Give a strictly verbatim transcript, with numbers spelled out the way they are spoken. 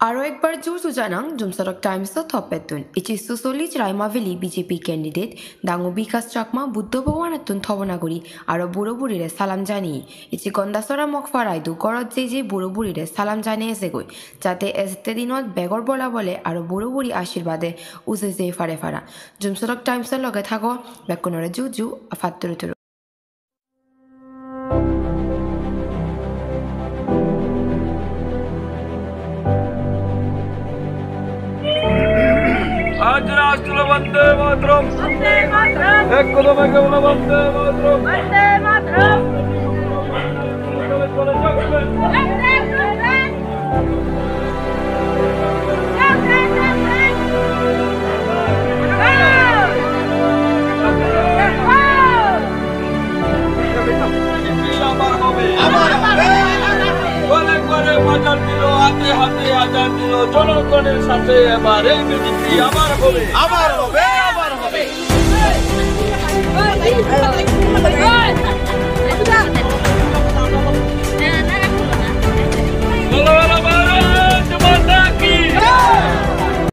Aro ekbar ju ju janang Jumsorok Times-o toppettun. Icche susollish Raimabeli B J P candidate dangu Bikash Chakma Buddho Bhagwanottun tobona guri aro buro burire salam janiye. Icche Gondasora Mokparai du gorot jei jei buro burire salam janiye ejegoi, jate ejette dinot begor bola bole aro buro buri ashirbade uje jei pare para. Jumsorok Times-or loge thago, bekkunore ju ju, patturuturu. আজ রাষ্ট্র বন্দে মাতরম। বন্দে মাতরম। এক কদমে এগিয়ে বলো বন্দে মাতরম। বন্দে মাতরম। চলে, চলে, চলে। বন্দে মাতরম। বিজেপি আবার হবে। আবার হবে। ঘরে ঘরে বাজার দিল, হাতে হাতে আজার দিল, জনগণের সাথে এবার এই বিজেপি আবার হবে। আবার হবে, আবার হবে।